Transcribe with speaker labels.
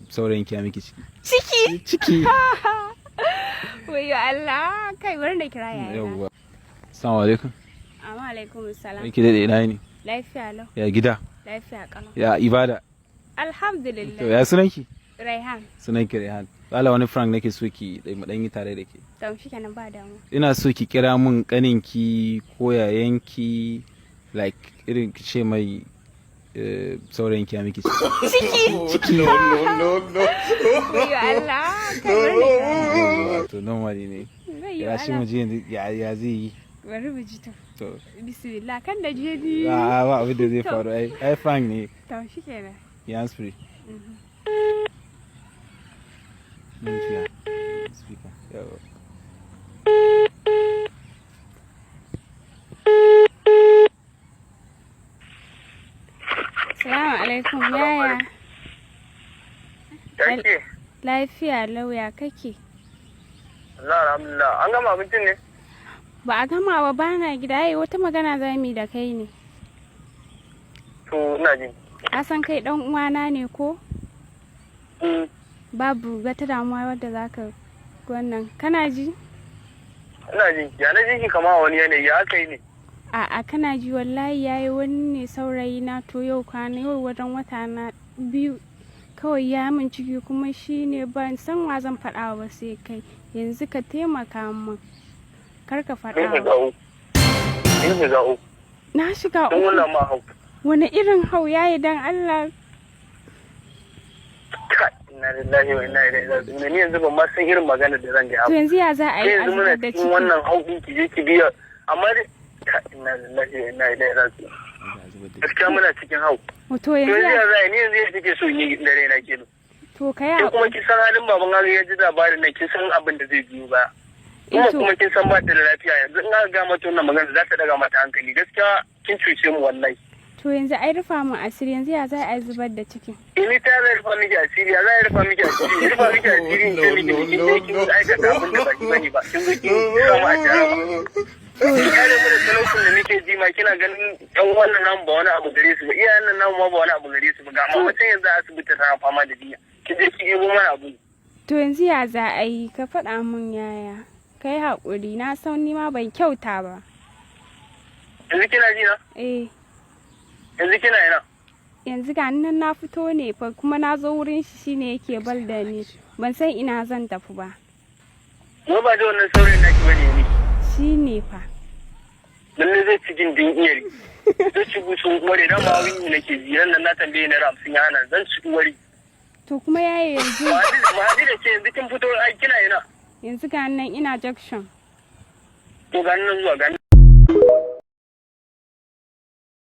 Speaker 1: Saurayin ki ya miki ciki.
Speaker 2: Ciki?
Speaker 1: Ciki.
Speaker 2: Wayo Allah, kai, bari na kira yaya.
Speaker 1: Yawwa. Assalamu alaikum.
Speaker 2: Amma alaikum salam.
Speaker 1: Ki dade, ina ne?
Speaker 2: Lafiya lau.
Speaker 1: Ya gida?
Speaker 2: Lafiya kalau.
Speaker 1: Ya ibada?
Speaker 2: Alhamdulillah.
Speaker 1: To, ya sunanki?
Speaker 2: Raihan.
Speaker 1: Sunanki Rehan. Allah, wani prank nake so ki mu dan yi tare da ke.
Speaker 2: To, shikenan, ba damu.
Speaker 1: Ina so ki kira mun kaninki ko yayanki, like irin ki ce mai saurayin ki ya miki ciki.
Speaker 2: Ciki?
Speaker 1: Ciki.
Speaker 3: No, no, no.
Speaker 2: Wayo Allah, kai, bari na kira yaya.
Speaker 1: To, normally ne.
Speaker 2: Wayo
Speaker 1: Ya shi
Speaker 2: Allah.
Speaker 1: mu ji yanzu ya zai yi.
Speaker 2: Bari mu ji to.
Speaker 1: To.
Speaker 2: Bismillah, kan da je ni.
Speaker 1: A, ba abin da zai
Speaker 2: To.
Speaker 1: faru, ai prank ne.
Speaker 2: To, shikenan.
Speaker 1: Ya hands free. Lafiya. Speaker. Yawwa.
Speaker 2: Salamu alaikum, yaya.
Speaker 4: Yake,
Speaker 2: Lafiya lau, ya kake?
Speaker 4: Allah, alhamdulillah. An gama abincin ne?
Speaker 2: Ba a gama ba, bana gida. Ai wata magana za mu yi da kai ne.
Speaker 4: To, ina jin.
Speaker 2: Ka san kai dan uwana ne ko? Babu wata damuwa wadda zaka wannan, kana ji?
Speaker 4: Ina jin. Ya na ji ki kama a wani yanayi, ya aka yi ne?
Speaker 2: A'a, kana ji, wallahi yayi wani ne saurayi na. To, yau kwana yau wajen wata na 2 kawai ya min ciki, kuma shi ne ban san wa zan faɗa ba sai kai. Yanzu ka taimaka min, kar ka
Speaker 4: Kin
Speaker 2: faɗa
Speaker 4: shiga uku. Kin shiga uku.
Speaker 2: Na shiga
Speaker 4: Don
Speaker 2: uku.
Speaker 4: wannan ma hau.
Speaker 2: Wani irin hau, yayi, dan Allah?
Speaker 4: Kai, inna lillahi wa inna ilaihi raji'un. Ni yanzu ban ma san irin maganar da zan gaya
Speaker 2: To,
Speaker 4: ba.
Speaker 2: yanzu ya za a
Speaker 4: Sai
Speaker 2: yi a
Speaker 4: yanzu muna
Speaker 2: zubar da
Speaker 4: cikin
Speaker 2: ciki?
Speaker 4: wannan hau din, ki je ki biya. Amma dai kai, inna lillahi wa inna ilaihi raji'un. Gaskiya muna cikin hau.
Speaker 2: To,
Speaker 4: To,
Speaker 2: yanzu
Speaker 4: yanzu
Speaker 2: ya
Speaker 4: ya za a yi? Ni yanzu ya kike so in yi da raina kenan?
Speaker 2: To, ka yi
Speaker 4: Ke kuma
Speaker 2: haƙuri.
Speaker 4: kin san halin baban Halu, ya ji labarin nan, kin san abin da zai biyo baya. Kuma
Speaker 2: To.
Speaker 4: kuma kin san ba ta da lafiya, yanzu in aka ga mata wannan magana za ta daga mata hankali. Gaskiya kin cuce mu wallahi.
Speaker 2: To, yanzu ai rufa min asiri, yanzu ya za a yi zubar da cikin?
Speaker 4: Ini ta zai rufa miki asiri, ya zai rufa miki asiri, rufa miki asiri in ce miki kin je kin aikata abin da baki bane ba, kin zo kin samu a jaraba. Ki kare mu da talaucin da muke ji ma, kina ganin yan wannan namu ba wani abu gare su ba, iyayen nan namu ma ba wani abu gare su ba, ga amma mutum yanzu a asibiti tana fama da jinya. Ki je ki ebo mana abu.
Speaker 2: To, yanzu ya za a yi? Ka faɗa min, yaya. Ka yi haƙuri, na san ni ma ban kyauta ba.
Speaker 4: Yanzu kina ji na?
Speaker 2: Eh.
Speaker 4: Yanzu kina ina?
Speaker 2: Yanzu ga ni nan na fito ne fa, kuma na zo wurin shi, shine yake bal da ni. Ban san ina zan tafi ba.
Speaker 4: Wai ba da wannan saurayin naki bane ne?
Speaker 2: Shi ne fa.
Speaker 4: Lalle zai ci gindin iyari, zai ci gusun uwari dan ma wani nake ji ran nan na tambaye naira 50 ya hana, zan ci uwari.
Speaker 2: To, kuma yaya yanzu?
Speaker 4: Mu haɗu da ke, yanzu kin fito ai, kina ina?
Speaker 2: Yanzu ga ni nan ina junction.
Speaker 4: To, ga nan zuwa ga